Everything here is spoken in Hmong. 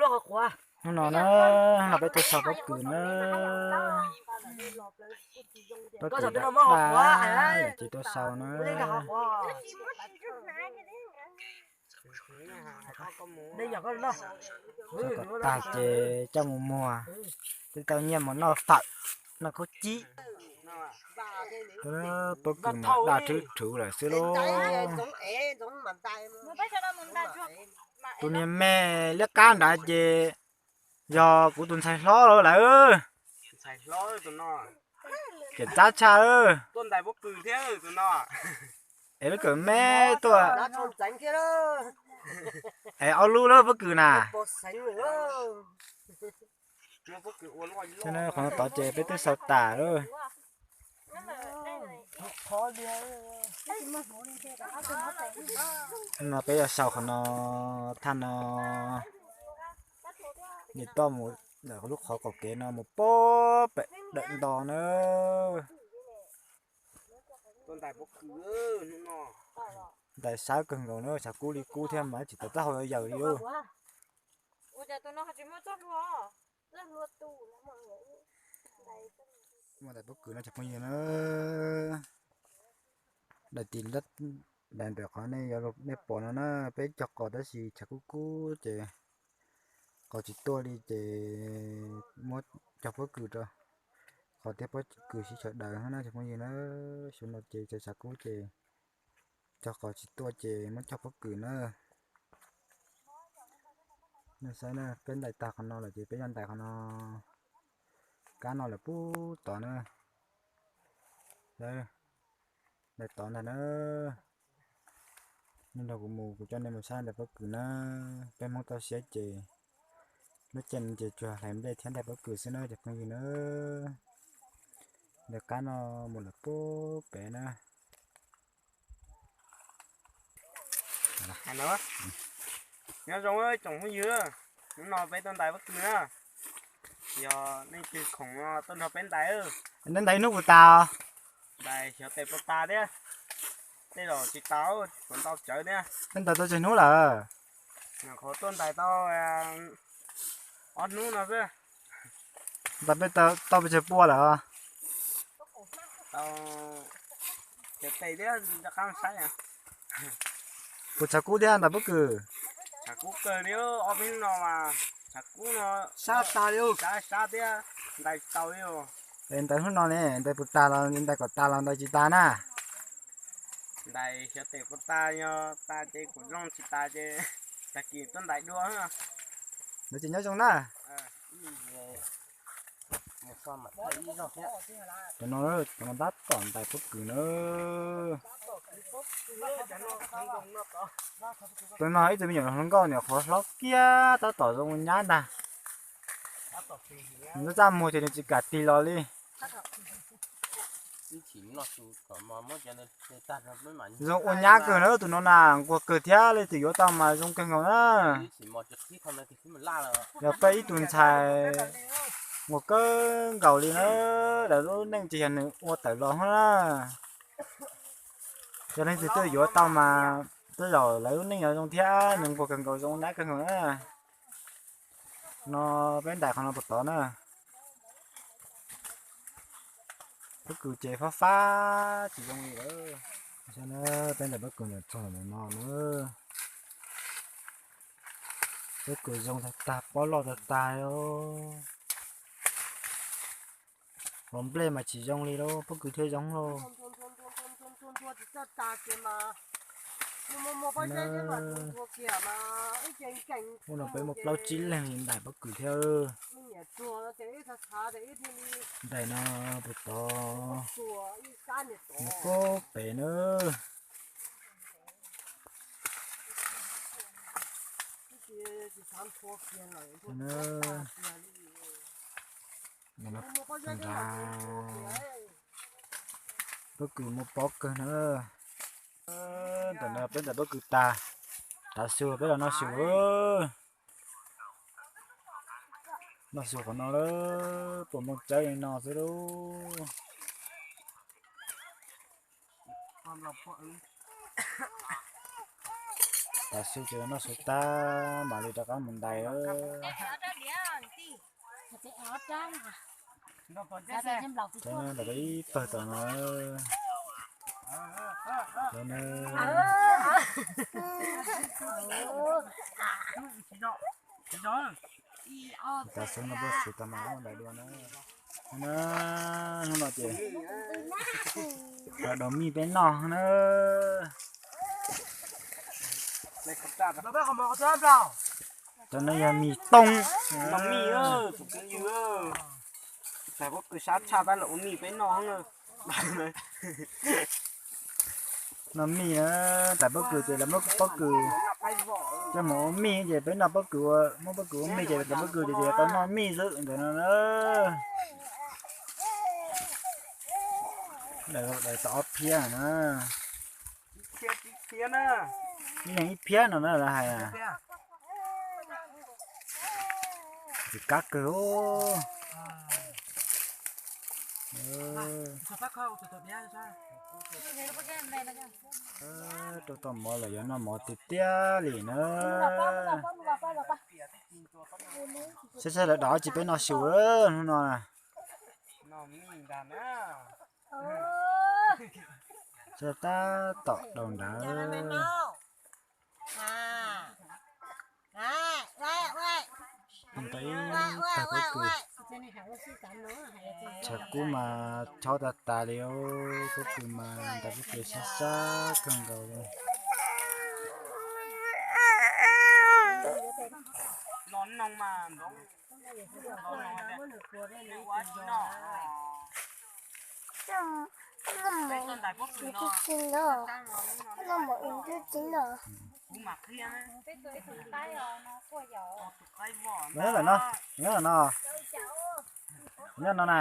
Hnub no na, no peb tuaj sau pob kws na. Pob kws daj daj, yam tsis tuaj sau na. Sau kom tag ces coj mus muag, twb tau nyiaj mus noj fawm, noj khaub cib. Pob kws mas daj rhuv rhuv lawm xwb lauj. Tus niag me liab qab nrad ces yog kuv tus ntxhais hlob lawm. Tseem txav tshaj. Es pob kws me tuaj. Es ob lub lawm pob kws na. Qhov no tod ces peb twb sau tas lawm. No peb yuav sau qhov no, thaj no, nim toj mus lub qhov qaum kev no mus pem dawm nto na. Ntais sab kawg nkaus na, tshav kub li kub thiab mas tsis tau taub hau yawm li lauj. Muaj ntais pob kws no cov phooj ywg na. Daim tis, daim ntawm qhov nej, nej pom no na, peb cog qos tab sis tshav kub kub ces qos tsis tuaj li ces muab cog pob kws rau qhov thiab pob kws sib sawv daws na cov phooj ywg na. Xyoo no ces tshav kub ces cog qos tsis tuaj ces muab cog pob kws na. Nej saib na, peb ntais tag qhov no lawm ces peb yuav ntais qhov no, kab no lawm pub tod na. Ntais tod ntag na. Nej nrog kuv mus, kuv coj nej mus saib ntais pob kws na. Peb Hmoob toj siab ces lub caij no ces tsuas hlais nplej thiab ntais pob kws xwb na cov phooj ywg na. Ntais kab no mus lawm pub pem na. Nyob zoo tsoom phooj ywg, hnub no peb tuaj ntais pob kws na. Yog leej twg khoom no tuaj nrog peb ntais. Neb ntais ib hnub puas tas? Ntais xyov tes puas tas thiab. Tej zaum tsis tas, puas ntau tsawv thiab. Neb ntais tau tsawg hnub lawm? Nyuam qhuav tuaj ntais tau ob hnub no xwb. Ntais peb tau pes tsawg pua lawm? Tau cov tes thiab rov qab saib. Puas tshav kub thiab ntais pob kws? Tshav kub kawg li, ob peb hnub no mas tshav kub no sab tas li, sab sab thiab ntais tsis tau li. Es ntais hnub no ne, ntais puas tas los ntais kom tas los ntais tsis tas na? Ntais xyov tes puas tas, yog tas ces kuv zoo, tsis tas ces tag kis tuaj ntais dua. Ntawd ces nyob zoo na. Cov no, cov no tab tom ntais pob kws na. Tus no ib tug me nyuam hluas nkauj nyuam qhuav hlob kiag tab tom zoo ua nyab ntag. Nws txaj muag ces nws tsis kam tig los li. Zoo ua nyab kawg na tus no na, nquag kawg thiab li, twb yuav tau mas zoo kawg nkaus na. Yog peb ib tug ntxhais nquag kawg nkaus li na, lawv lub neej ces yog nws ua tawm los na. Yog leej twg twb yuav tau mas tej zaum lawv lub neej yuav zoo thiab, nws nquag kawg nkaus, zoo nyab kawg nkaus na. No peb ntais qhov no puas tod na. Pob kws ces fab fab tsis zoo li lawm. Peb ntais pob kws ntawm txog ntawm no na. Pob kws zoo tag tag, pob loj tag tag. Hauv nplej mas tsis zoo li lauj, pob kws thiaj zoo lauj. Hnub no peb muaj plaub tsib leeg li ntais pob kws thiab. Ntais no puas tod, mus pub pem na. Pob kws muaj pob kawg na. Ntawm no peb ntais pob kws tas, tav su peb los noj su. Noj su qhov no lawm, puas muaj tsawb li no xwb lauj. Tav su ces noj su tag mam li rov qab mus ntais. Cov no lawv ib pawg tom no. Cov no, tav su no puab siv tag mas ntais dua na. Na, hnub no ces cov doos mij peb noj na. Cov no yog mij tooj. Tus phooj ywg, tais pob kws sab tshaj tab lawv ua mij peb noj. Noj mij na, tais pob kws ces lawv muab pob kws coj mus ua mij ces peb noj pob kws, muab pob kws ua mij ces tais pob kws ces tau noj mij xwb ntawm no na. Lawv tau ob phiab na. Ib leeg ib phiab no na lawv hais. Ntxim qab kawg. Rau tau mov lawm yuav noj mov tiag tiag li na. Saib saib lawv dov tsis peb noj su hnub no. Saib tab tom daus nrad. Tau ib tag pob kws. Tshav kub mas chob tag tas li, pob kws mas ntais pob kws sab sab kawg nkaus li. Nyob no, nyob no, nyob no na.